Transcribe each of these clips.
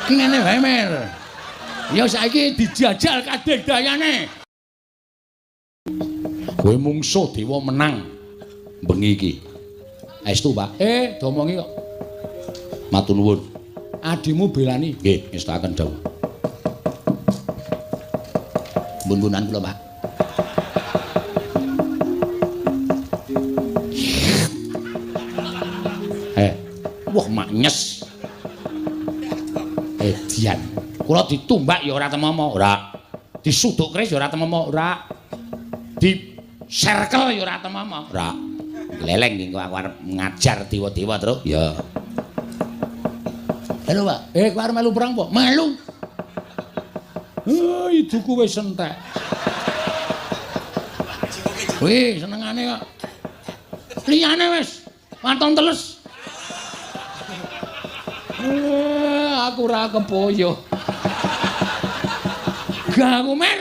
Ki ngene wae, Mer. Ya saiki dijajal kadegdayane. Kowe mungsuh dewa menang bengi iki. Estu, Pak. Domongi kok. Matur nuwun. Adimu belani. Nggih, ngestakaken dawuh. Bun-bunan kula, Pak. Wah maknyes. Edian. Kula ditumbak ya ora temomo, ora. Disuduk keris ya ora temomo, ora. Diserkel ya ora temomo, ora. Gleleng iki aku arep ngajar dewa-dewa, Truk. Ya. Halo, Pak. Kowe arep melu perang apa? Melu. Iduku wis entek. Wih, senengane kok. Liyane wis waton teles. Aku ora kepoyo. Gak aku, Mer.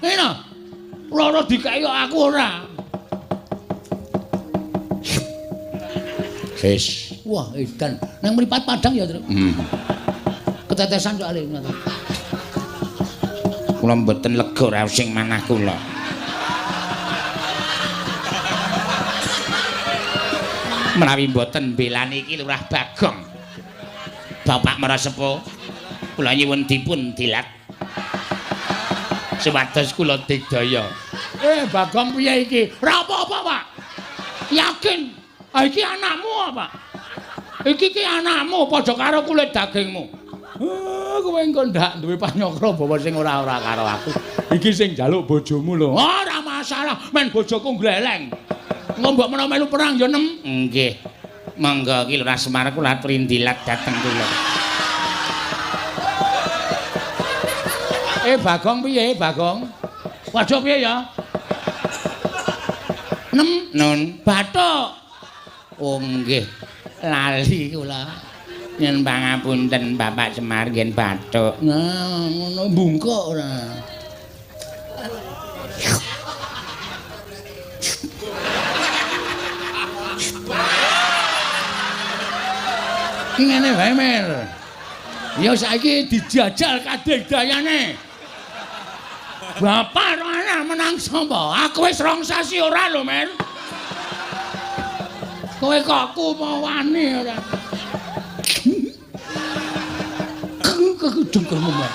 Ngene. Loro dikeki kok aku ora. Wis. Wah, edan. Nang mripat padang ya, Truk. Ketetesan soalé ngono. Kula mboten lega raos sing manah kula. Menawi mboten mbelani iki Lurah Bagong. Bapak Marasepuh, kula nyuwun dipun dilat. Supados kula digdaya. Bagong piye iki? Ora apa-apa, Pak. Yakin. Ah, iki anakmu apa? Iki ki anakmu padha karo kulit dagingmu. Kowe engko ndak duwe panyokra bawa sing ora-ora karo aku. Iki sing njaluk bojomu lho. Ora masalah, men bojoku gleleng. Engko mbok menawa melu perang ya nem. Nggih. Monggo ki Lurah Semar kula aturi ndilat dhateng kula. Bagong piye, Bagong? Waduh piye ya? Nem Nun. bathuk. Oh nggih. Lali kula. Nyuwun pangapunten Bapak Semar nggih bathuk. Nah, ngono bungkuk ora. Ki ngene wae, Mer. Ya saiki dijajal kadegdayane. Bapak ora anak menang sapa? Aku wis 2 sasi ora lho, Mer. Kowe kok kumawani ora. Kekudengkelmu mak.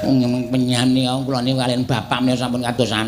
Wong penyani kula niku kaliyan bapak menika sampun kados